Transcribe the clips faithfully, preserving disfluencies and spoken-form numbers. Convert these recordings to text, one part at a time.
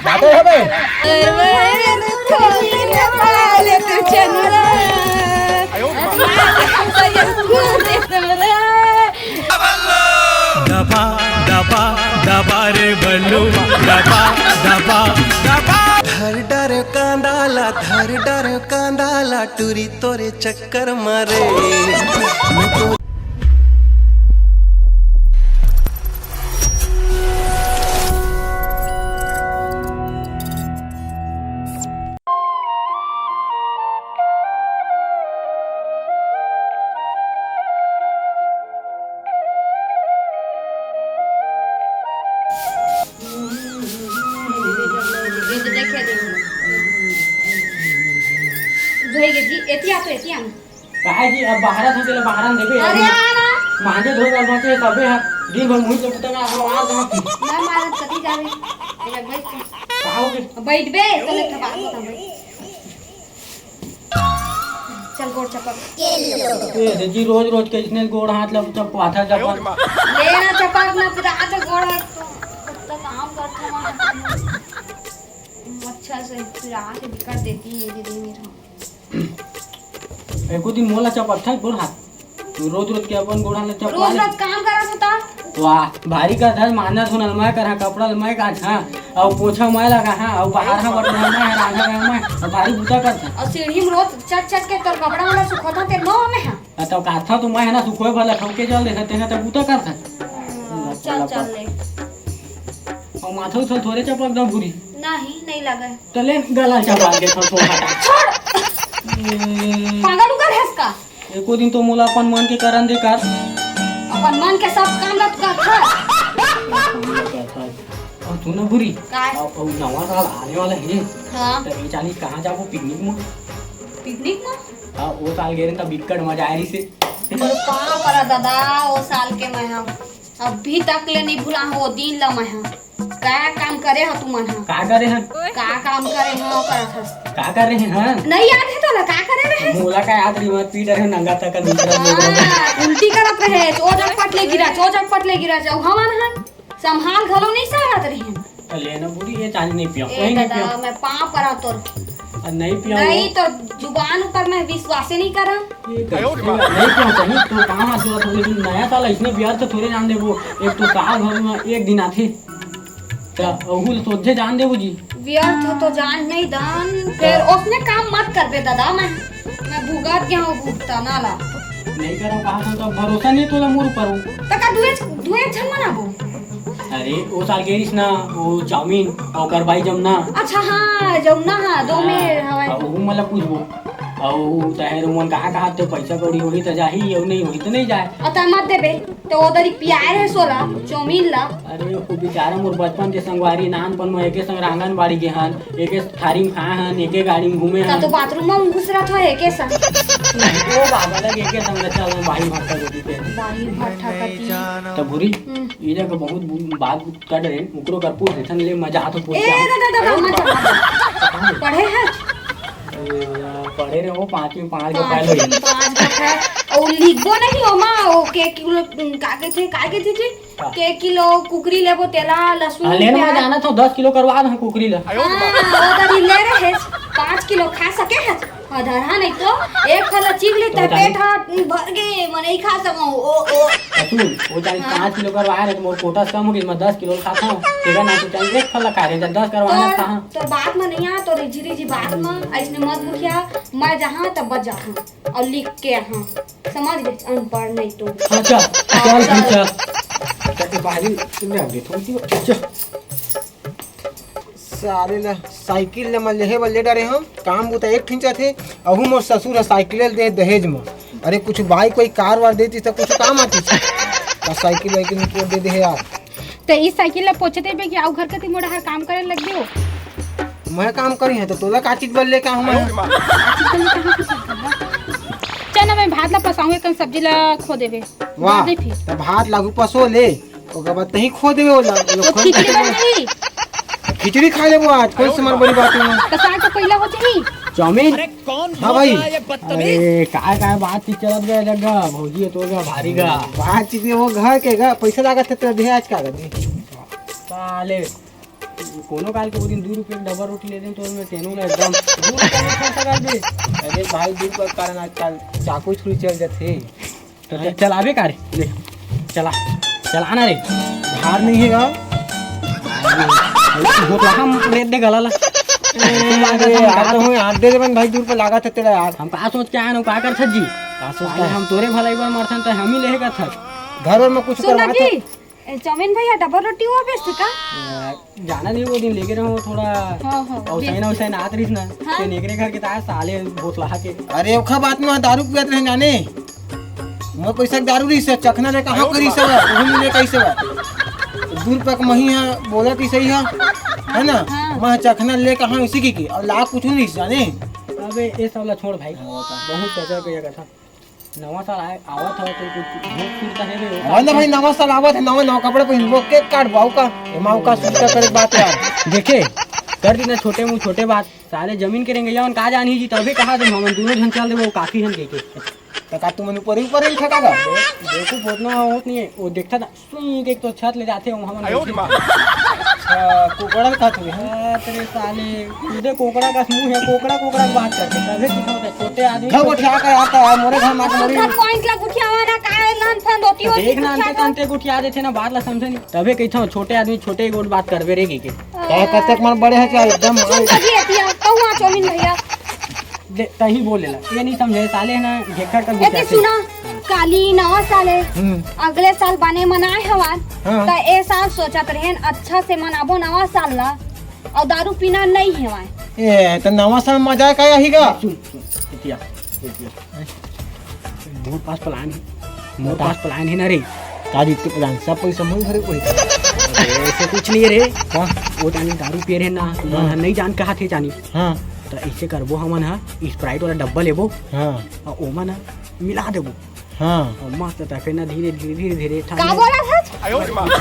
बातें हो बे। दबा, दबा, दबा रे बल्लू, दबा, दबा, दबा। धर डर कांदा ला, धर डर कांदा ला, टूरी तोरे चक्कर मारे। धोई के जी, एतिया तो एतिया में। काहे जी, अब बाहर से तेला बाहर में देबे। अरे आ ना। मांजे धोए वाला बाचे तबे ह। दिन भर मुंह से पुतंगा हम मार दे। मैं मारत कती जावे। ए, बैठ के। का हो गे? बैठ बे, तले थपा दो ना, बैठ। चल गोड़ चपक। ए, दे जी, रोज रोज के इसने गोड़ हाथ ला चपकवाथा चपक। ले ना चपक ना, फिर आज गोड़ हाथ तो कब तक काम करता हूँ। अच्छा से फिर आके दिक्कत देती है दीदी मेरा। एको दिन मोला चपकथा गोड़ हाथ। तू रोज रोज के अपन गोड़ हाथ ला चपका रोज ले। रोज काम करत होता। वाह, भारी का धर मानत हो नलमा कर, हाँ, कपड़ा ल मैं काट, हाँ, अउ पोछा मैं लगा, हाँ, अउ बाहर हाँ बटना मैं, रांधा मैं, अउ भारी बूता करत। अउ सीढ़ी में रोज चढ़ चढ़ के तोर कपड़ा वाला सुखोता ते नो में, हाँ। आ, तब काथा तो मैं है ना, सुखोए वाला ठोके जल देखा, तेना तब बूता करत। हाँ, चल, चल ले। अउ माथा उथल थोड़े चपक दा भूरी। नहीं, नहीं लगा है। तो ले गला चपक दे थोड़ा, थोड़ा हटा। छोड़। ए। पागल उगल है इसका। एको दिन तो मोला अपन मन के करन दे कर। अपन मन के सब काम ला तू करथस। अउ तू ना भूरी। काय? अउ, अउ नवा साल आने वाला हे। हाँ। त ए चानी कहाँ जाबो पिकनिक म? पिकनिक म? हाँ, ओ साल गे रहेन त बिक्कट मजा आए रहिसे। मोर पाँव परा दादा, ओ साल के मैं ह अभी तक ले नइ भुला हूँ ओ दिन ला मैं ह। का काम करे ह तुमन ह? का करे हन? का काम करे ह, करत हस? का करे हन? नहीं याद है तोला, का करे रहे? मोला का याद रही, मैं पी डरे नंगा तक दूसरा लोग। हाँ, उल्टी करत रहे, ओ झटपट ले गिरा, ओ झटपट ले गिरा, अउ हमन ह संभाल घलो नहीं सकत रहे। त ले ना बूढ़ी, ए चानी नहीं पिया, ए कोई नहीं दादा, पिया। मैं पाँव परा तोर। आ, नहीं पिया नहीं, वो। तोर जुबान ऊपर मैं विश्वासे नहीं करा। ये कैसे नहीं पिया चानी, तो पाँव हाथ जोड़ा थोड़े दिन नया साल इसने बिहार से थोड़े जान देबो। एक तो साल भर में एक दिन आथे। त ओहू ल सोझे जान देबो जी। व्यर्थ तो जान नहीं दान, फिर त ओसने काम मत करबे दादा, मैं, मैं भुगत गया हूँ भुगताना ला। नहीं करो कहा तो, तब भरोसा नहीं तोला मोर ऊपर हो। त का दुए, दुए झन मनाबो? अरे, ओ साल गे रिस ना, ओ चाउमीन, ओकर भाई जमुना। अच्छा, हाँ, जमुना, हाँ, दो में हाँ, हवय। अब ओहू मन ला पूछबो। अउ तहें उमन कहाँ, कहाँ ते पैसा कौड़ी होही त जाही, अउ नहीं होही त नहीं जाए। अउ त मत देबे। त ओ दरी पियाए रहे सोला, चौमिन ला। अरे, ओ बेचारा मोर बचपन के संगवारी, नानपन म एके संग आंगनबाड़ी गे हन, एके थारी म खाए हन, एके गाड़ी म घूमे त हन। तो बाथरूम म घुसरत हो एके संग। नहीं, ओ बाबा लगे एके संग रहता, वो भाई भट्टा जो भी थे। भाई भट्टा कती। त भूरी, हम्म। ये जगह बहुत बु-, बात कट रहे, उकरो कर पूछ देथन, ले मजा तो पूछ ए, के। दा, दा, दा, मत जा, मत जा। पढ़े है? ए, पढ़े रहे हो, पाँच में पाँच का पाँच fail हो। में पाँच का fail। अउ लिखबो नहीं हो माँ, ओ के किलो, का के थे, का के थे जी? हाँ। के किलो कुकरी लेबो, तेला, लहसुन, हाँ, लेना मैं प्याज। जाना था, दस किलो करवा दे कुकरी ला। हाँ, वो तो अभी ले रहे हैं, पाँच किलो खा सके है, आधा रहा नहीं तो, एक फल चीख लेता तो है, पेट हाथ भर गए, मैं नहीं खा सकूँ, ओ, ओ। अतुल, वो चाहे हाँ। पाँच किलो करवा रहे, तो मोर कोटा से कम हो गई, मैं दस किलो खाता हूँ, तेरा ना तो चाहे एक फल खा रहे, जब दस करवाना तो, था। तो बात में नहीं आ, तो रिझी रिझी बात में, ऐसने मत बुझिया, मैं जहाँ तब बच जाता हूँ। अउ लिख के यहाँ समझ गए, अनपढ़ नहीं तो। हाँ, चल, हाँ, चल, चल। चल। चल, बाहरी सुन रहे हम, देखो, देखो, चल। सारे ला साइकिल ला मैं लेहे बर ले डरे हूँ, काम बुता एक ठिन चाहते, अहू मोर ससुर ह साइकिल ले दे दहेज में। अरे कुछ बाइक कोई कार वार देती तो कुछ काम आती थी। का साइकिल वाइकिल निपोर दे दे हे यार। त ई साइकिल ला पोछे देबे कि अउ घर कती मोड़ा हर काम करे लग गयो? मैं काम करी है तो तोला का चीज बर लेके आहूं मैं? चल ना, मैं भात ला पसाऊं, एक सब्जी ला खो देबे। वाह, दे फिर। त भात लागू पसो ले, ओकर बाद तही खो देबे ओला, ओला तो खोल खिचड़ी देबे। बन जाही। खिचड़ी खा लेबो आज, कोई से मर बड़ी बात नहीं। त साग तो पहला हो जाही। चाउमीन। अरे कौन हाँ भाई। अरे काय काय बातचीत चलत गा जग्गा भौजी तो गा भारी गा। बातचीत ये वो घर के गा पैसा लागत हे तो दे आज का दे। साले कोनो काल के वो दिन दू रुपये के डबल रोटी ले देन तो मैं तेनू ना एकदम दू रुपये में खा सका दे। अरे भाई दू रुपये के कारण आजकल चाकू छुरी चल जाथे। तो चल, चल आबे का रे, ले, चला, चला ना रे। धार नहीं है गा। भोतला हम रेत दे गला ला। अरे यार, तो हूँ यार दे देवन भाई, दू रुपये लागत हे तेला यार। हम का सोच के आए ना, का कर थक जी? का सोच के आए? हम तोरे भलाई बर मरथन, तो हम ही लेहे का थक। घर वर में कुछ सुन करवा जी, ए, चाउमीन भैया, डबल रोटी हुआ बेचते का? जाना नहीं, वो दिन लेके रहो थोड़ा। हाँ, हाँ, औसैन, औसैन आत रहीस ना। हाँ। ते नेकरे घर के तार साले बोतला के। अरे ओखा बात में दारू पियत रहे जाने। मोर पैसा के दारू रहीस, चखना ले कहाँ करी सब, वही मिले कैसे बा। दू रुपया के मही है, बोला कि सही है, है ना? हाँ। मैं चखना ले कहाँ इसी की, की और लाभ कुछ नहीं जाने। अबे ये सब ला छोड़ भाई, बहुत पैसा के जगह था। नवा साल आए, आवत हवे तो कुछ भूत सुरता है बे। हाँ ना भाई, नवा साल आवत है, नवा नवा कपड़ा पहिनबो, केक काटबो, आऊ का? एमा आऊ का सुरता करे के बात यार। देखे, कर दी ना छोटे मुँह छोटे बात। साले जमीन के रेंगइया मन का जानही जी, तभी कहा दे हमन दूनों झन चल देबो काकी हन कहिके। त का तुमन ऊपर ही ऊपर ही ठका का? बेवकूफ होत ना होत नहीं है, वो देखता था। सुई के एक तो छत ले जाथे, हमन आयो रे माँ। अच्छा, कोकड़ा का खात हुए हैं। तेरे साले, खुदे कोकड़ा का मुंह है, कोकड़ा, कोकड़ा की बात करते, तभे की होता है, छोटे आदमी घर को उठा कर आता है, मोरे घर में मोरे घर पॉइंट ला गुठियावा ना, काय लन फन होती होती देख ना, अंते तंते गुठिया देथे ना, बात ला समझे नहीं, तभे कही था, छोटे आदमी छोटे गोल बात करबे रे की के। कहे कतक मन बड़े है क्या एकदम? सुन सभी एतिया, कहूँ आ चौमिन भैया। ले, तही बोले ला, ये नहीं समझे, साले है ना, घेखा कर एती गुठिया थे। सुना, काली नवा साल है, हम्म। अगले साल बने मनाए हवान, हाँ। त ए साल सोचत रहेन अच्छा से मनाबो नवा साल ला, और दारू पीना नहीं हेवाय। ए, त नवा साल मजा का यही का? सुन, सुन, इतिया, इतिया। मोर पास प्लान है, मोर बता। पास प्लान है ना रे। का जीत के प्लान? सब पैसा मुझे भरे कोई। अरे, ऐसे कुछ नहीं है रे। का? वो जानी दारू पिए रहे ना, हाँ। मन नहीं जान कहा थे जानी। हाँ। त ऐसे करबो हमन हा, स्प्राइट वाला डब्बा लेबो। हाँ। और ओमा ना मिला देबो। हाँ। और मस्त तफे ना धीरे धीरे धीरे धीरे ठंड का बोला था?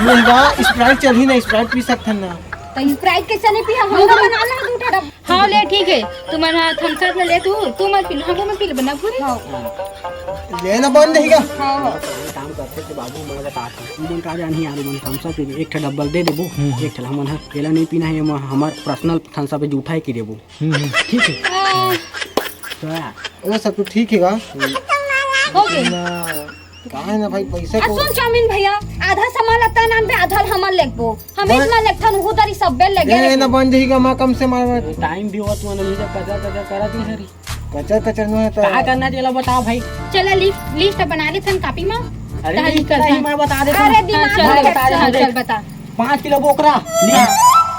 नहीं बा, स्प्राइट चलही ना, स्प्राइट पी सकथन ना। तो स्प्राइट कैसे नहीं पिया? हम तो बना ला दू ठा डब्बा। हाँ ले ठीक है, तुमन हा थम्स अप ले तू, तू मत पी, हमको मत पी ले बना पूरी। हाँ। लेना बंद ही का? हाँ, हाँ। काम करते थे बाबू, मैं बता था। तुमन का जानी यार, मन थम्स अप एक ठा डब्बल दे देबो, हम्म। एक ठा हमन हा, एला नहीं पीना है, हम हमार पर्सनल थम्स अप जूठा है की देबो। हम्म, हम्म। ठीक है। हाँ। तो यार, ओ सब तो ठीक है का? हो गई। ना, का है ना भाई, पैसा आ, को सुन चाउमीन भैया, आधा सामान लगता है नाम पे, आधा हमन लेगबो। हम बन- इतना लेगथन, उहू तरी सब बेल लेगे ए, रे। ना बन जाही का, माँ कम से मार। टाइम भी होत मन, हम जब कचर कचर करत ही सरी। कचर कचर में है तो का करना चला बताओ भाई। चला लिस्ट, लिस्ट बना लेथन कॉपी में। अरे तहन लिस्ट निकलता नहीं, है। मैं बता देता हूँ। अरे दिमाग हाँ, चल, में बता चल, देता हूँ। चल, बता। पाँच किलो बोकरा, ले।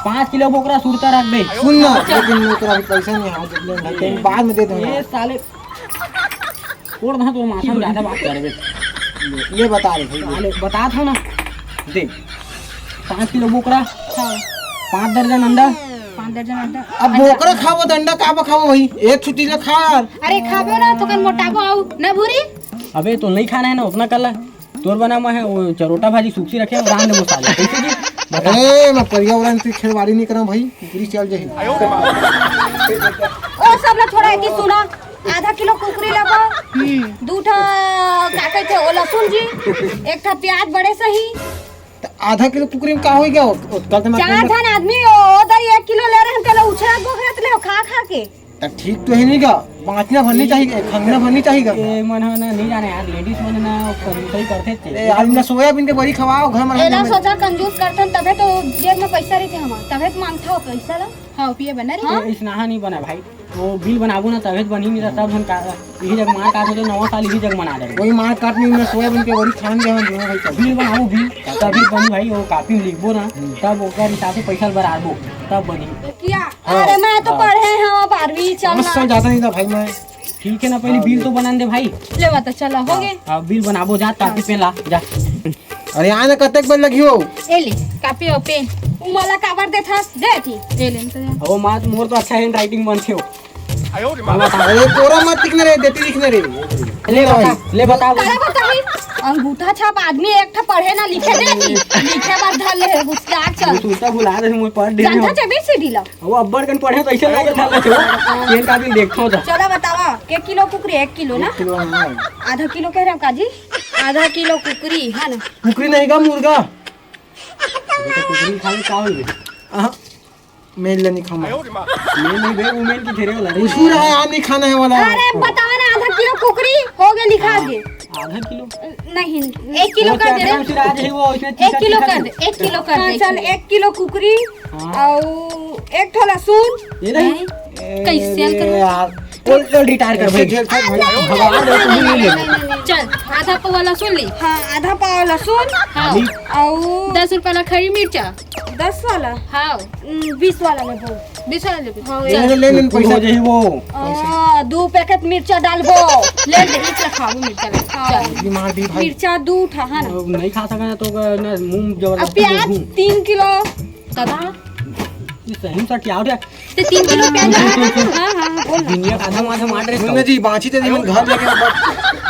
पाँच किलो बोकरा सुरता रख दे। सुन ना, लेकिन ओकरा अभी पैसा नहीं है, जितने घंटे में बाद में दे दूंगा। ये साले, छोड़ ना, तो माथा में ज्यादा बात कर बे। ले बता रहे भाई। साले, बता था ना। दे। पाँच किलो बोकरा। हाँ। पाँच दर्जन अंडा। पाँच दर्जन अंडा। अब बोकरा खाबो तो अंडा का खाबो भाई? एक छुट्टी ले खा यार। अरे खाबो ना तो कन मोटाबो आऊ ना भूरी। अबे तो नहीं खाना है ना, उतना कर ला। तोर बना मैं है वो चरोटा भाजी सूखी रखे, रांध देबो साले। कैसे जी? बता। अरे, मैं पर्यावरण से खिलवाड़ी नहीं करा भाई, कुकरी चल जाही। ओ सब ला थोड़ा एती सुना, आधा किलो कुकरी लेबो, हम्म। दू ठा का कहते ओ लहसुन जी, एक ठा प्याज बड़े सही। तो आधा किलो कुकरी में का होई गया? ओ, ओ, कल तो मैं चार अपने ठन आदमी ओ, ओ दरी एक किलो ले रहे हैं, तेला उछरा गोहरत ले खा खा के। त ठीक तो है नहीं का, बांचना भर नहीं चाहिए, खंगना भर नहीं चाहिए का। ए, मन ह ना, नहीं जाने यार, लेडीज मन ना, कंजूसई करथे ते। ए, आज ना सोयाबीन के बड़ी खवाओ, घर में एला रहने में। सोचा कंजूस करथन, तभे तो जेब में पैसा रहिथे हमार, तभे तो मांगथव पैसा ला। हाँ, पिए बना रे। हाँ? ए, इसनाहा नहीं बना भाई, वो बिल बनाबो ना, तभे तो बनही, नहीं तो सब हम का, यही जग मार काट होते, नवा साल यही जग मना देबो। वही मार काट नहीं, मैं सोयाबीन के बड़ी खान गया हूँ, दोनों भाई सब। बिल बनाबो, बिल, तभी बनी भाई, वो कॉपी में लिखबो ना, हम्म। तब ओकर हिसाब से पैसा बराबो, तब बनी। किया? हाँ। अरे, मैं तो हाँ। पढ़े हूँ बारहवीं, चल पाँच ना। साल जाता नहीं था भाई मैं। ठीक है ना, पहले हाँ, बिल तो बना दे भाई। ले बता, चला, हो हाँ, गए। हाँ, बिल बनाबो, जा, कॉपी पेन ला, जा। अरे, आने कतेक बेर लगी हो? ए ले, कॉपी और पेन। उ मोला काबर देथस? दे थी। ए ले, तो जा। ओ माँ, मोर तो अच्छा हैंड राइटिंग बनथे हो। अरे तोरा मत दिखना रे, देती दिखना रे। ले बता, ले बता। काला बताही, अंगूठा छाप आदमी एक ठा पढ़े ना लिखे दे जी। लिखे बर धर ले हे, होशियार चल। तू तो भुला दे, मुझे पढ़ दे। जानता चे बी सी डी ला। वो अब्बड़ कन पढ़े तो ऐसे लगे था, बच्चों। पेन कापी देखता हूँ तो। चलो बतावा, के किलो कुकरी? एक किलो ना? एक किलो ना। आधा किलो कह रहे हो काजी? आधा किलो कुकरी, है ना? कुकरी नहीं का, मुर्गा। अबे तो कुकरी खा ले, का होई बे? आहा, मेल ले नहीं खाऊंगा। मेल नहीं बे, वुमेन की घेरे वाला रे। कुछ रहा है, आ नहीं खाना है वाला। अरे बतावा ना, आधा किलो कुकरी हो गया, लिखा दे। आधा किलो? नहीं, एक किलो वो कर दे। क्या नाम से राज है वो, उसने एक किलो कर दे, एक किलो कर हाँ, दे। चल, एक किलो कुकरी हाँ। और एक ठो लहसुन। ये नहीं? नहीं। कैसे अरे करो? यार, बोल, बोल, रिटायर कर भाई। जेल से भाई। भगवान दे, तुम नहीं ले। चल, आधा पौवा लहसुन ली। हाँ, आधा पाव लहसुन। हाँ। ली। और दस रुपया ला खड़ी मिर्चा। दस वाला? हाँ। हम्म, बीस वाला लेबो। बीस वाला लेबो? हाँ, ले, ले, ले, ले, तू पैसा। हो जाई वो। आ, दो पैकेट मिर्चा डालबो। ले दे, इच रखाबो मिर्चा ले। हाँ। चल। दिमाग दी भाई। मिर्चा दू ठा, है ना? वो नहीं खा सका ना तो का ना मुंह अब जबरदस्ती प्याज देखूं। तीन किलो। दादा। ये सही में सटिया उठा। ते तीन किलो प्याज डाला था ना? हाँ, हाँ, बोल ना। दुनिया का आधा माथा मार रहे मुन्ना जी, बांची ते मन घर लेके,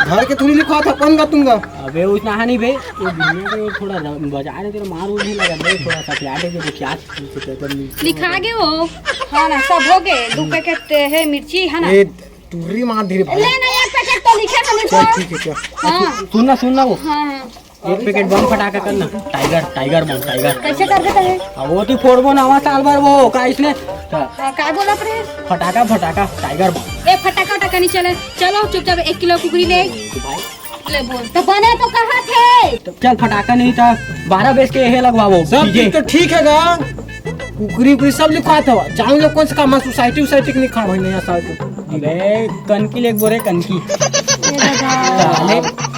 घर के थोड़ी लिखवा था, कौन का तुमका? अबे उतना है नहीं बे, ये दुनिया के थोड़ा र-, बाजार में तेरा मार उर नहीं लगा बे, थोड़ा सा प्याज है जो क्या चीज से पेपर मिल लिखा गए हो। हाँ ना, सब हो गए। दो पैकेट है मिर्ची, है ना? ए, टुर्री मार धीरे भाई। ले ना, एक पैकेट तो लिखे था, चल, लिखो। ठीक है, चल। हाँ। सुन ना, सुन ना वो। हाँ, हाँ। एक पैकेट बम फटाका करना, टाइगर, टाइगर बम, टाइगर। कैसे कर देता है? अब वो तो फोड़बो नवा साल भर वो, का इसने? हाँ, का बोला रे? फटाका, फटाका, टाइगर बम। ए, फटाका, फटाका नहीं चले। चलो, चुपचाप एक किलो कुकरी ले। भाई। ले बोल। तो बने तो कहा थे? तो चल, फटाका नहीं था, बारह बेच के यही लगवाओ, सब डीजे। चीज तो ठीक है गा। कुकरी, उकरी सब लिखवात हवा। जान लो कौन से काम, सोसाइटी, सोसाइटी के नहीं खा भाई, नया साल को। अबे, कनकी लेगबो रे, कनकी। ए दादा। साले।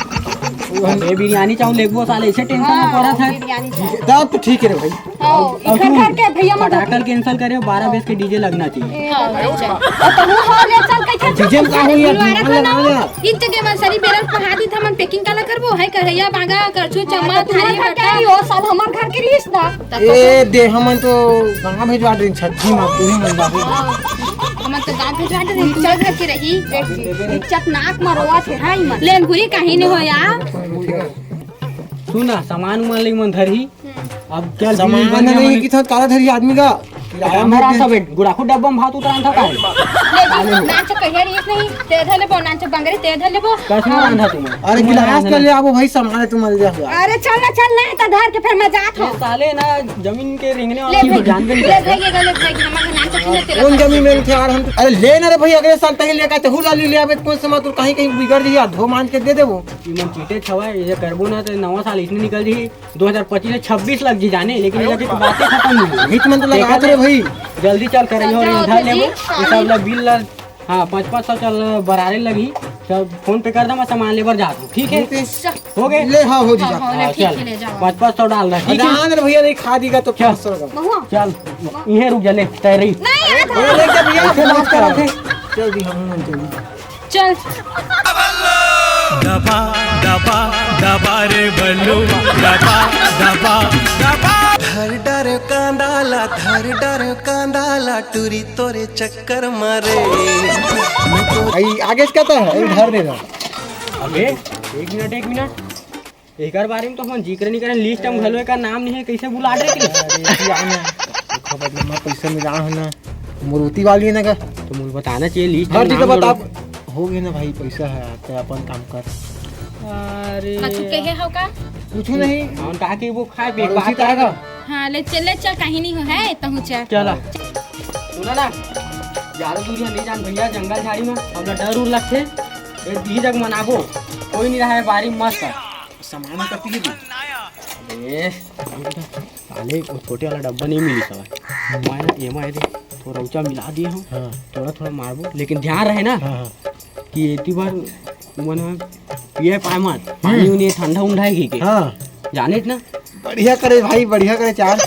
अबे, बिरयानी चाहूँ लेगबो, साले, ऐसे टेंशन में हाँ, पड़ा था। बिरयानी चाहूँ। तब तो ठीक है रे भाई। हाँ, अब इखर तू घर के भैया मत फटाकल कैंसिल करे, बारह बेस के डीजे लगना चाहिए। ए हाँ, दादा। अच्छा। और तू हो ले चल, कैसे डीजे में का हो यार, भुलवारा धुआं था ना? लगा यार। इन जगह मन सनी बेरल पहाड़ी था, मन पैकिंग काला करबो, है करैया, बांगा, करछू, चम्मा, हाँ, तो थारी, तुम्हारे घर बट्टा। के ही हो, सब हमार घर के रहीस ना। ए, दे, हमन तो गाँव भेजवा दे, छठी माँ, तू ही मन बाबू। हाँ, हमन तो गाँव भेजवा दे, तू चल घर के रही। चटनाक मरवा थे, हाँ, ई मन। लेन घुरी कहीं नहीं हो यार। सुन ना, सामान उमान ले मन धरही। अब चल, सामान बिल बने नहीं नहीं। कि था, काला धरी आदमी का। किराया राम भरा भर दे। सब गुड़ाखू डब्बा में भात उतरान था काहे? ले जी, नान चो कहिया रहीस नहीं, ते धर लेबो, नान चो बंगरी ते धर लेबो। कस में हाँ। रांधा तुम? अरे गिलास कर ले, आबो भाई, सामान है, तुम मर जा। अरे चल ना, चल ना, इतना धर के फिर मैं जात हूँ। साले ना, जमीन के रेंगने वाला ले भाई, जानबे नहीं ले करते। भाई, ये ले भाई, हमारे नान चो खिले तेरा कौन जमीन में थे यार हम? अरे ले ना रे भाई, अगले साल तक लेकर ते हुर डाली ले आबे, कौन से मातुर कहीं कहीं बिगड़ जाई, धो मान के दे देबो। ई मन चीटे छवा, ये करबो ना तो नवा साल इसने निकल जाई। दो हज़ार पच्चीस से छब्बीस लग जी जाने, लेकिन ये तो बातें खत्म नहीं हुई। हित मन तो लगा देखा थे भाई। जल्दी चल कर रही हो, चल, इधर चल, लेबो, जी, ये सब ला बिल ला, हाँ, पाँच पाँच सौ चल बरारे लगी। चल, फोन पे कर दे, मैं सामान लेबर जात हूँ, ठीक है? ठीक है। हो गए? ले, हाँ, हो जी हाँ, जा। हाँ, ले, हाँ, ठीक चल। है, ले जाओ। पाँच पाँच सौ डाल रहा, ठीक है? जान रे भैया, नहीं खा दी का तो चल। पाँच सौ का। महुआ। चल, इहे रुक जा, ले, तैयारी। नहीं, आधा। अरे, ले जा भैया, ऐसे बात करो थे। चल जी, हम लोग चल। चल। दबा, दबा, दबा रे बल्लू, दबा, दबा, दबा। धर डर कांदा ला, धर डर कांदा ला, टूरी तोरे चक्कर मारे। भाई, आगे से कहता है, ये धर देना। अबे, एक मिनट, एक मिनट। एकर बारे में तो हम जिक्र नहीं करें, लिस्ट में घलो एकर नाम नहीं है, कैसे भुला दे के? अरे, जी, आ ना। खबर ले, मैं पैसा मिला हूँ ना। मुरुति वाली है ना का? तो मुझे बताना चाहिए, लिस्ट हर में चीज नाम बता। जोड़ो। हो गए ना भाई, पैसा है, तो अपन काम कर। अरे। कछु कहे हो का? कुछ नहीं। हम कहा कि वो खाए पिए पड़ोसी बात का है। हाँ, ले चल, ले चल, कहीं नहीं हो है, तहु चल। चला। सुना ना, ज्यादा दूर नहीं जान भैया, जंगल झाड़ी में, हम डर उर लगते, एक दी जग मनाबो, कोई नहीं रहा है बारी मस्त। सामान कति के दी? अबे, साले, वो छोटे वाला डब्बा नहीं मिली सवाल। मैं ना, ये मैं दे, थोड़ा ऊंचा मिला दिए हम। हाँ। थोड़ा, थोड़ा मारबो, लेकिन ध्यान रहे ना हाँ, हाँ। कि एती बार मन पिए पाए मत। पानी हम्म। उनी ठंडा उंडा है के। हाँ। जाने ना? बढ़िया करे भाई, बढ़िया करे चार।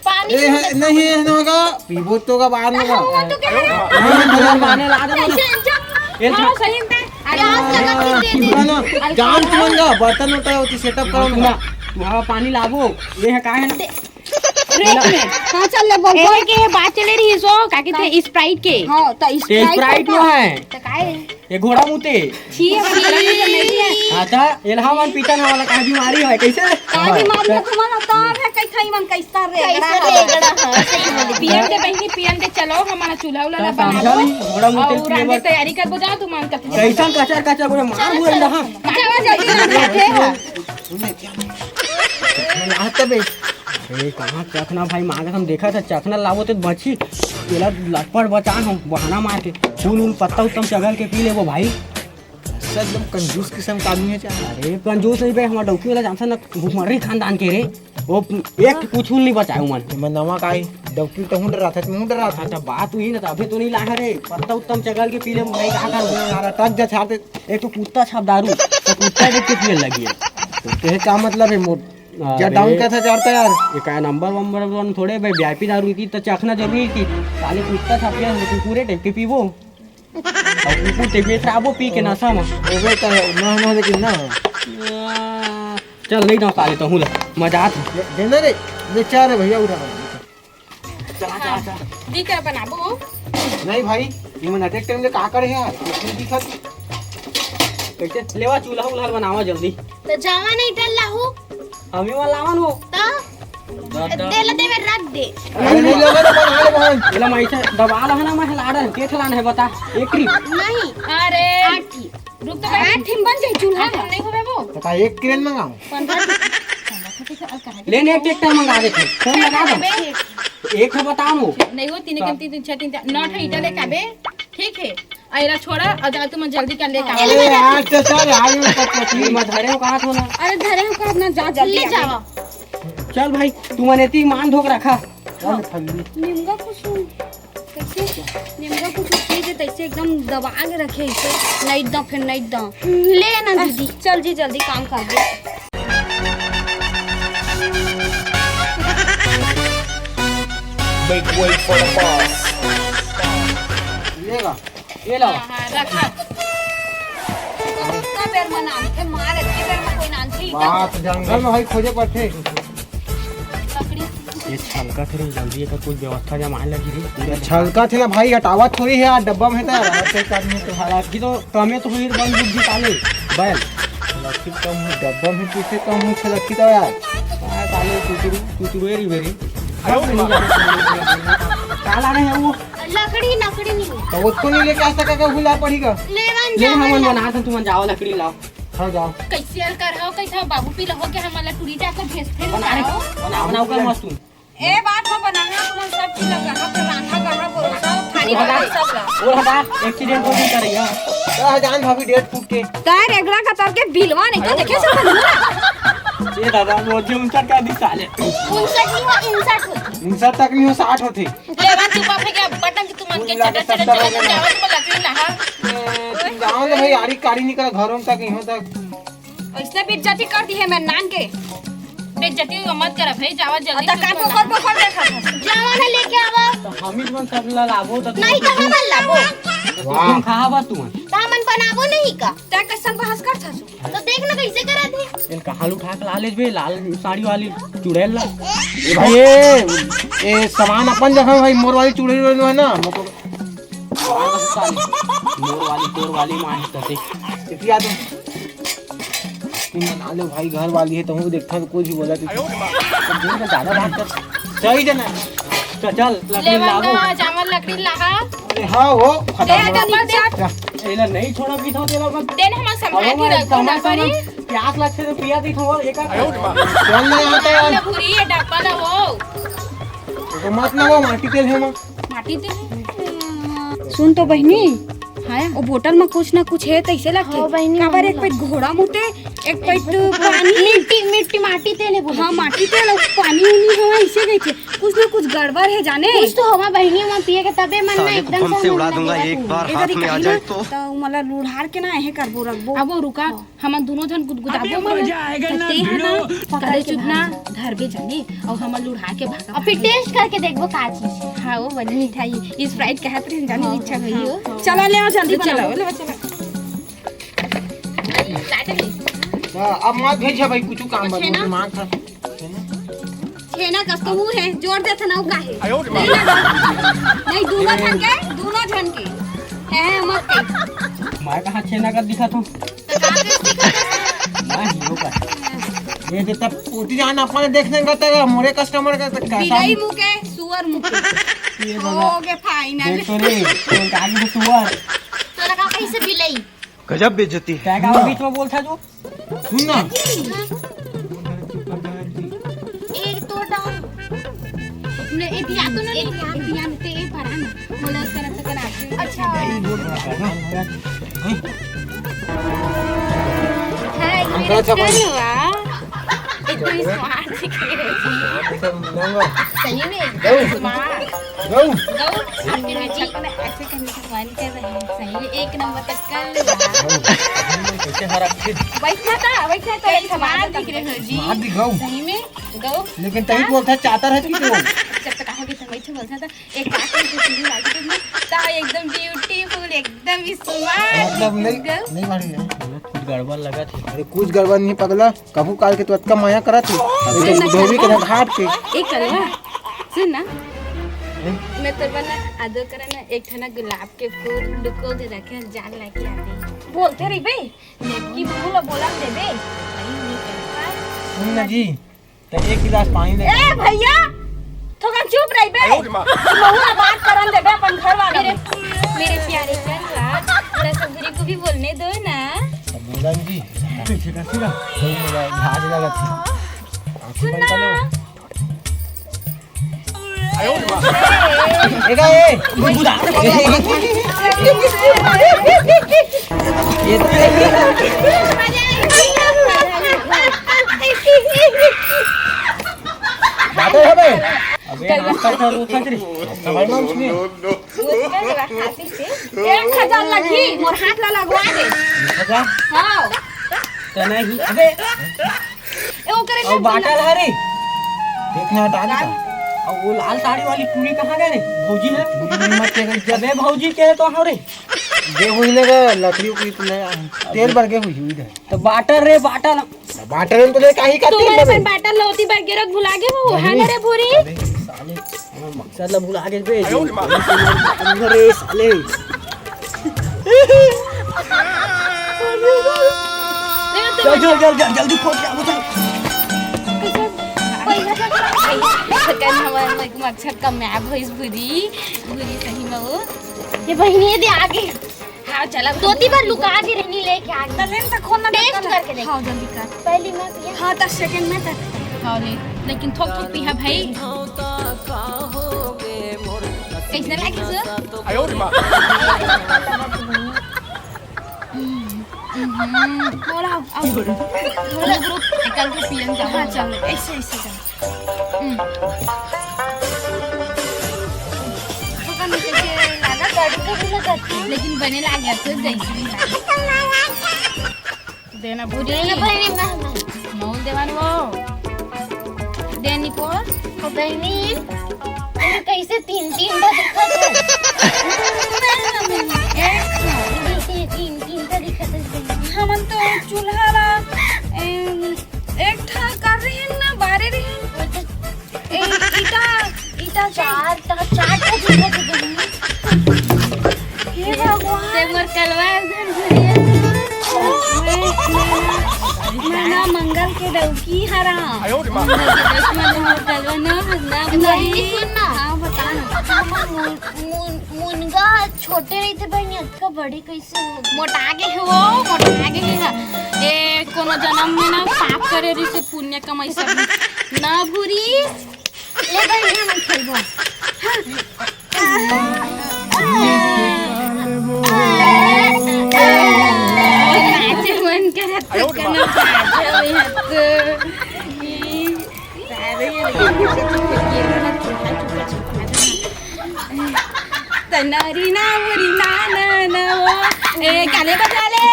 पानी ए, है, नहीं है, ना होगा, पीबो तो का बाहर में का। वो तो क्या है? नहीं, नहीं, नहीं। पानी ला दे। कैसे? ए, हाँ, सही में। अरे, आज लगा के दे दे। ना, ना, अरे, जान कौन तुमन का, बर्तन उठा होती, सेटअप करो ना। तुम्हारा पानी लाबो, ये है, का है ना? रेत में। हाँ, चल ले, बोल, बोल। एहे के बात चले रहिस ओ, का कहिथे, का? Sprite के। हाँ, त ये Sprite Sprite का? नो हे। त का हे? ये घोड़ा मुते। छी, हमर घर में तो नहीं है। हाँ, त एलहा मन पीतन वाला का बीमारी हे, कइसे? का बीमारी हे तुम्हारा? तब हे, कइसे मन कइसा रे? कइसा रे, एगड़ा, हाँ, सही बोली। पियन दे बहिनी, पियन दे, चलो, हमारा चूल्हा उल्हा त ला बनाबो। समझा नहीं, घोड़ा मुते अउ पिए रांधे बर। तैयारी करबो, जाओ तुमन कथी। कइसन कचर कचर बोले, मार मुआ रहा। जाओ, जल्दी रांधे। सुन ना, क्या? सुन ना, आता बे। अरे, कहाँ चखना भाई मांगत, हम देखा था चखना लाबो तो बची, तेला लटपट बचान हो, बहाना मार के, फूल उल पत्ता उत्तम चगल के पी लेबो भाई। ऐसा एकदम कंजूस किस्म का आदमी है क्या? अरे, कंजूस नहीं बे, हमार डौकी वाला जानता ना, भुखमरी खानदान के रे, वो एक कुछ नहीं बचाए मन। मैं नवा का ही डौकी तो हूँ डरा था, मैं हूँ डरा था। हाँ, तो बात हुई ना, तो अभी तो नहीं लाया रे, पत्ता उत्तम चगल के पी लेबो भाई, का करूँ? यार, अटक जा छाते। एक तो कुत्ता छाप दारू, तो कुत्ता देख के पिए लगी है। तो तेरे का मतलब है मोट? अरे, क्या down का था चारता यार? ये का number वंबर one थोड़े भाई, VIP दारू की तो चखना जरूरी थी। साले कुत्ता छाप गया, हम कुकुरे टाइप के पीबो। और कुकुर टाइप में खराबो पी के नशा में। ओबे तो है, ना, ना, लेकिन ना। आ, चल, नहीं ना साले, तो हूँ ले, मजा आत। दे, देना रे, बेचारे भैया उठा। चला, चला, चला। दी का बनाबो? नहीं भाई, ये मन अटैक टाइम ले का करे यार? कुछ नहीं दिखत। कैसे लेवा चूल्हा उल्हा बनावा जल्दी। तो जावा नहीं टल लाहू। हम ही वाला लावन हो। तो दा, दा। दे ले दे में रख दे। अरे नहीं लगा तो बना ले बहन। एला मैं इसे दबा ला है ना, मैं लाड़ है, के ठलान है बता। एक ट्रिप। नहीं। अरे। आठ ही। रुक तो बे। आठ ठिन बन जाई चूल्हा। आठ ठिन नहीं होबे वो। तो का एक क्रेन मंगाओ? पंद्रह ठिन। लेने एक ट्रैक्टर मंगा देथे। फोन लगा दो। बे। एक है बता नो। नहीं हो, तीन, तीन, तीन, तीन, छह, तीन, चार, नौ ठे ईटा लेके आबे। ठीक है। अरे छोड़ा, और जा तुम जल्दी कर लेके आओ। अरे यार, तो सर, यार, ये पत्ती मत धरे हो, कहाँ थो ना? अरे धरे हो, कहाँ ना, जा जल्दी ले आबे। जाओ। चल भाई, तुमन एती मान धोक रखा। चल, फल्ली। निमगा कुछ कैसे? निमगा कुछ चीज है, तैसे एकदम दबा के रखे इसे। नहीं दा, फिर नहीं दा। ले ना दीदी। चल जी, जल्दी काम कर दे। Make way for the boss। ये ला। ये लो। हाँ, हाँ, रखा। कतका बेर म नानथे, मार, अतके बेर म कोई नानथे ही का? बात जंगल में भाई खोजे पड़थे। लकड़ी। ये छलका थे रे, जल्दी एकर कुछ व्यवस्था जमाए लगी रे। पूरा छलका थे ना भाई, हटावा थोड़ी है यार, डब्बा में है तो यार, हर एक आदमी तो। हालांकि तो कमे तो हुई बन बुद्धि साले, बैल। लकड़ी कम हुई, डब्बा में पीछे कम हुई, छलकी तो यार। हाँ, साले चुचुरू, चुचुरू एरी बेरी। काला नहीं है वो। लकड़ी, लकड़ी नहीं। तो उसको नहीं लेके आ सका, क्या भूला पड़ेगा? लेवन ले, जावन हमन ला। बना था, तुमन जाओ, लकड़ी लाओ। हाँ, जाओ। कैसे कर हो, कैसे हो, बाबू पी लो हो के हमला टूरी जाकर भेज थे बना रे, लाओ। बना, बनाओ कर मस्त तुम। ए बात हो बना है, तुमन सब चीज लगा, हाथ रांधा कहाँ बोलो, सब थारी वो हटा, वाली सब ला। वो हटा, एक्सीडेंट हो गई कर रही है। तो जान भाभी डेट फूट के। तार एगला का तर के बिलवा नहीं तो देखे सब ना। ये दादा, वो जो उनका क्या दिखा ले। उनसठ नहीं हो, इनसठ हो। इनसठ तक नहीं हो, साठ होते। लेवन चुपा फेंके बटन की तुमन के चटर चटर चटर जावा तुम लकड़ी नहा। तुम जाओ ना भाई, आड़ी कारी निकल घरों तक, यहाँ तक। ऐसने बेइज्जती कर दी है मैं नान के। बेइज्जती मत कर भाई, जावा जल्दी। अच्छा, कान पकड़ पकड़ देखा था। जावा ना लेके आवा। तो हम ही तुमन सब ला लाबो तो नहीं तो हम लाबो। वाह। तुम कहाँ बा तुमन? तो हमन बनाबो नहीं का? तै कैसन बहस कर था? तो देख ना कैसे करा थे। इन कहाँ उठा के ला ले बे, लाल साड़ी वाली चुड़ैल ला। ए भाई, ए, ए, सामान अपन जगह भाई, मोर वाली चुड़ैल वाली है ना, मतलब मोर वाली, तोर वाली माँ है तते। इतिया तो। तुम बना लो भाई, घर वाली है, तुमको देखता तो कुछ भी बोला तो। तुम तो ज्यादा बात कर। सही जना। तो चल, लकड़ी लेवन लाओ। का जामन लकड़ी लाहा। अरे हाँ, वो दे खत्म हो दे, गया। दे। एला नहीं छोड़ा पीछा तेरा मत। दे ना, हमार समझा अब के हमारे रखो ना सामान, करी। प्यास लगते तो पिया दी थोड़ा एक आध। चल ना आता यार। ना भूरी है, डब्बा ना हो। तो मत ना वो माटी तेल है माँ। माटी तेल है। सुन तो बहिनी, हाँ। वो बोतल में कुछ ना कुछ है, तैसे लगथे। हाँ बहिनी, काबर एक पैट घोड़ा मुते, एक पैट पानी। मिट्टी, मिट्टी, माटी तेल है बोले। हाँ, माटी तेल, अउ पानी उनी हवा, ऐसे गई थे। कुछ ना कुछ गड़बड़ है जाने। कुछ तो हवा बहिनी, वहाँ पिए के तबे मन ना साले को एकदम बम से से उड़ा मन दूंगा, लगेगा एक तू। बार एकर हाथ में आ जाए तो। तो मला लुढ़ार के ना, एहे करबो रखबो। अब वो रुका। हाँ। हमन दोनों झन गुदगुदाबो अबे मन। मजा आएगा ना, ते है ना, भिड़ो। पकड़ के चुप ना, धरबे जाने, अउ हमन लुढ़ा के भागा अब फिर भागा। Taste करके देखबो का चीज। हाँ, वो बनी मिठाई, Sprite कहत रहे जाने, हाँ, इच्छा भई हो। हाँ। चला ले, जल्दी चला, बनाओ। ले, चला। लाटे ले। हाँ, अब मत भेज भाई, कुछ काम कुछ बा, है ना? दिमाग खराब। छेना कस तो मुंह हे, जोर देथे ना, उ का हे? नहीं, दूनों झन के, दूनों झन के। हे, मत कही। मैं कहाँ छेना कस दिखत हूँ? तो का कस दिखत हे? मैं हीरो कस। ये तो तब उठी जान अपन देख देंगे तो मोरे customer का तो कैसा बिलाई मुंह के, सुअर मुंह के। ये बना। हो गए final। देख तो रे, कौन का आगे तो सुअर। तोला का कही से बिलाई? गजब बेइज्जती है। क्या काम बीच में बोलता जो? सुन ना। एक तो डाल। ने, ए, ध्यान तो नहीं, ए, ध्यान, ध्यान ते, ए, परा ना। बोला, करा तो करा। अच्छा। हाय, मेरे कल हुआ। एकदम smart दिख रहे हो। सही में, एकदम smart। गऊ। गऊ, आपके नाचा को ना ऐसे करने का मन कर रहा है। सही में एक नंबर का कल। कैसे हरा? बैठना था, बैठना था, एक बार दिख रहे हो जी। मार दी गऊ। सही में गऊ। लेकिन तही बोलता चाहता है कि तो। जब तक आओगे तो मैं तो बोलता था, एक बात है, तो चुन्नी वाली तो नहीं, तो एकदम beautiful, एकदम smart मतलब नहीं, गऊ। नहीं मारी है। कुछ गड़बड़ लगा थी। अरे कुछ गड़बड़ नहीं पगला, कभू काल के तो अतका मया करत हे। अरे तो धोबी के घाट के। एक कलवा, सुन ना। मैं तोर बर ना आदर करे ना एक ठना गुलाब के फूल लुको दे रखे, जान लेके आते। बोलते रहिबे, नेकी मुंह ला बोला देबे। सुन ना जी, तो एक गिलास पानी दे। ए भैया, थोकन चुप रहिबे। आयो रे माँ। महू ला बात करन देबे अपन घर वाला मेरे, मेरे प्यारे कलवा, थोड़ा सा भूरी को भी बोलने दो ना। अब बोलन जी, पीछे का सिरा, सही में भाग लगा थी। सुन ना। आयो रे माँ। ए, ए, ए, गुदा। ये तो बात है बे। अबे, हाथ का उठा, उठा रे। समझ में उसने। उसका जरा खांसी से एक हजार लगी, मोर हाथ ला लगवा दे। एक हजार? हाँ। तो नहीं, अबे। ए, ओकरे और में बाटल है रे। देखना हटा दे। और वो लाल साड़ी वाली टूरी कहाँ गए रे? भौजी है? बुरी बुरी मत कह कर। अबे भौजी के तो हो रे। जे हुई ने गे, लकड़ी उकड़ी तो ले आ। तेल बर गे हुई, हुई गे। तो बाटल रे, बाटल। बाटल तो ले, काहे का तू तेल मेरे बरे? बाटल लोती बर गिरत भुला गे वो, है ना रे भूरी? अरे साले, वो मकसद ला भुला गे बे। आयो रे माँ। अरे साले। चल, चल, चल, चल, जल्दी फोड़, क्या होता है? सकन हमार मकसद कामयाब होइस भूरी, भूरी सही में वो। ये बहिनी, ये दे आगे। हाँ, चला। दो तीन बार लुका के रहनी लेके आ गई। तलेन तक खोलना taste करके देख। हाँ, जल्दी कर। पहली मैं पिया। हाँ, दस second में तक। हाँ, ले। लेकिन थोक थोक पिया भाई। कैसे लगे सर? आयो रे माँ। बोला, आओ। बोला, रुक, रुक। निकल के पियन जा। हाँ, चल, ऐसे, ऐसे चल। हम्म। पता नहीं कैसे लगा, तड़का भी लगा था। लेकिन बने लाग गया तो जैसे भी लाग। देना भूरी। देना भूरी, मैं, मैं। मौल देवान वो। देनी पोर। ओ बहनी, अरे कैसे तीन तीन बार दिखा तू? एक तीन, तीन, तीन बार दिखा तू बहनी। हमन तो चूल्हा ला, ए, एक ठा कर रहे हैं ना, बारे रहे हैं। ए, ईटा, ईटा चार, चार, चार ठो दिखा दे बहिनी। हे भगवान। ते मोर कलवा धर धरिया। मैं, मैं, मैं ना मंगल के डौकी हरा। आयो रे माँ। मंगल के दुश्मन मोर कलवा ना, ना बहिनी, भाई। सुन ना। हाँ, बता ना। मुन-, मुन-, मुनगा छोटे रहिथे बहिनी, अतका बड़े कैसे हो? मोटा गे हे वो, मोटा गे हे। ए, कोनो जनम में ना पाप करे रहिसे, पुण्य कमाई सब ना भूरी। ले बहिनी, हम खेलबो। नाचे मन करत तो कना बाजा में हाथ। सारे ये लगे, ये लगे, छुपा, छुपा, छुपा, छुपा। तनारी ना, मुरी ना, ना, ना, वो। ए, गाने बजा ले।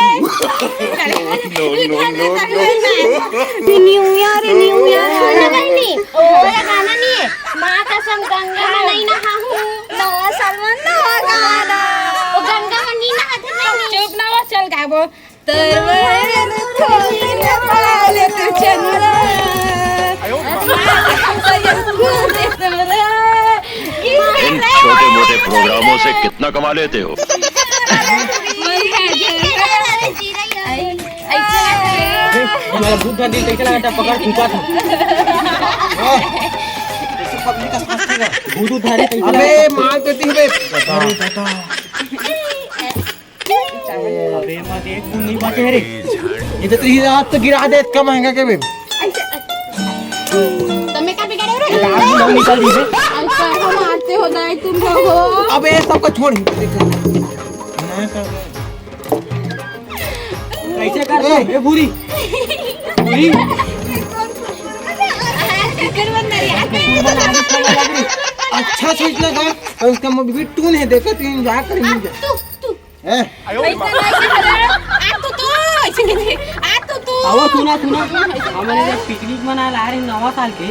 गाने बजा ले। No, no, no, no। New Year, New Year। सुन ना बहिनी, ओ वाला गाना नहीं है। माँ कसम गंगा में नहीं नहाहूँ। नवा साल में नवा गाना। ओ गंगा में नहीं नहाते बहिनी। चुप ना हो, चल गाबो। तरवार थोड़ी ना पाले तू चंदा। इन छोटे मोटे प्रोग्रामों से कितना कमा लेते हो? हमारा भूत धर दी, कैसे लगा था? पकड़, फूंका था। भूत उधारी कैसे अबे, लगा? मार देती है बे। अरे दादा। अबे, मत एक बूंद नहीं बचे रे। ये तो तेरी रात तो गिरा दे, इतना महंगा के बे। तमे का बिगाड़े रे? रात में लोग निकल दी बे। अच्छा, हम आते हो जाए तुम लोग। अबे, सबको छोड़। कैसे कर ए, ए, भूरी। भूरी। अच्छा सोचना था, और उसका मूवी टू नहीं देखा, तो एंजॉय करेंगे। तू, तू। हैं? ऐसे नहीं, ऐसे नहीं। आ तू, तू, ऐसे नहीं। आ तू, तू। आओ, सुना, सुना। हमन जब पिकनिक मनाए ला रहे नवा साल के,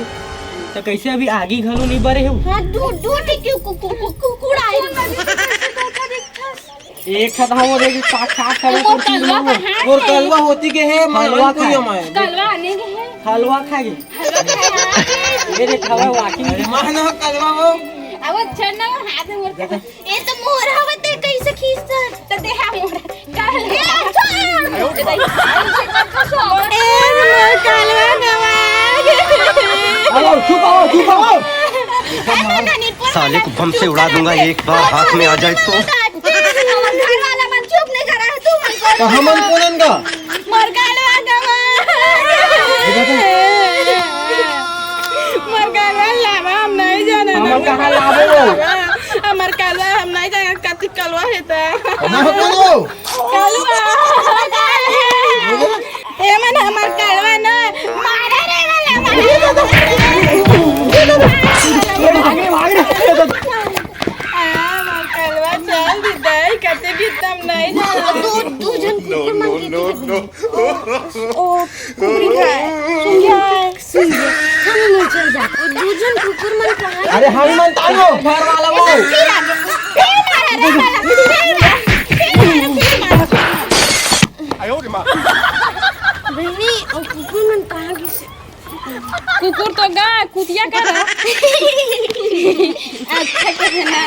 तो कैसे अभी आगी घलो नहीं बरे हो? हाँ, दू, दू टिकी कु-, कु-, कु-, कुकुर आए। एक साथ हम देख साक्षात खड़े वो करती कलवा हूँ। कहाँ और है? कलवा होती के है, मैं हलवा कोई खाए। हमारे। कलवा आने के है। हलवा खा गई। हलवा खाए। ये देख, हलवा walking। अरे मानो कलवा हो। अब वो छन्ना वो हाथ में मोर। ये तो मोर हवा ते कैसे खींचता? तो दे हा मोर। कल। ए, अच्छा। ए, मोर कलवा गवा। आओ, चुप आओ, चुप आओ। अरे, नानी, पर साले को बम से उड़ा दूंगा, एक बार हाथ में आ जाए तो। घर वाला मन चुप नहीं करा है, तू मन को। तो हमन कोनन का? मोर कलवा गवा। मोर कलवा लावा, हम नहीं जाने। हमन कहाँ लाबो? हमर कलवा, हम नहीं जाने, कति कलवा है ता। हमन कोनो? कलवा। ए मन हमर कलवा न मारे रे वाला मारे। भाग रे, भाग रे। आ, हमर कलवा चल दीदी, कते भी तम नहीं जाना। दू, दू जन कुकुर मन के ओ, कुकुर है। सुन जा, सुन जा। हम नहीं चल जाते। दू जन कुकुर मन कहाँ? अरे हम मन तानो घर वाला वो। फिर आ गया। फिर मारा रे वाला। फिर मारा, फिर मारा, फिर मारा। बहनी, ओ कुकुर मन कहाँ गिस? कुकुर तो गा, कुतिया का रहा। अच्छा के है ना?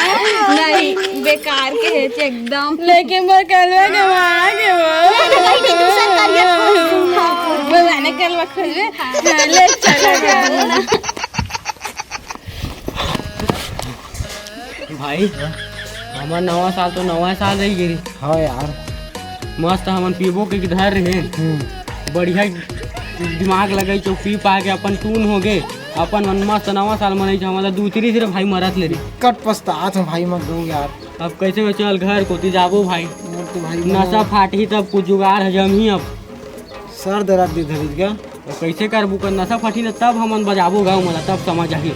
नहीं, बेकार के है एकदम। लेकिन मोर कलवा के वहाँ के वो। नहीं, नहीं, दूसर करिया खोज। हाँ, वो जाने कलवा खोजबे। हाँ, ले चला जा। भाई, हमर नवा साल तो नवा साल रही गे। हाँ यार। मस्त हमन पीबो के धर रहे। हम्म। बढ़िया दिमाग लगाई, चो पी पा के अपन टून हो गए, अपन मन मस्त नवा साल मनाई। हमन ला दूसरी सिर्फ भाई मरत ले रही। कट पछतात हूँ भाई, मत दो यार। अब कैसे में चल घर कोती जाबो भाई। मोर तो भाई नशा फाटही तब कुछ जुगाड़ है जमही अब। सर दर्द दे धरिस गा। तो कैसे करबू कर नशा फाटही न तब हमन बजाबो गाँव मन ला, तब समझ आही।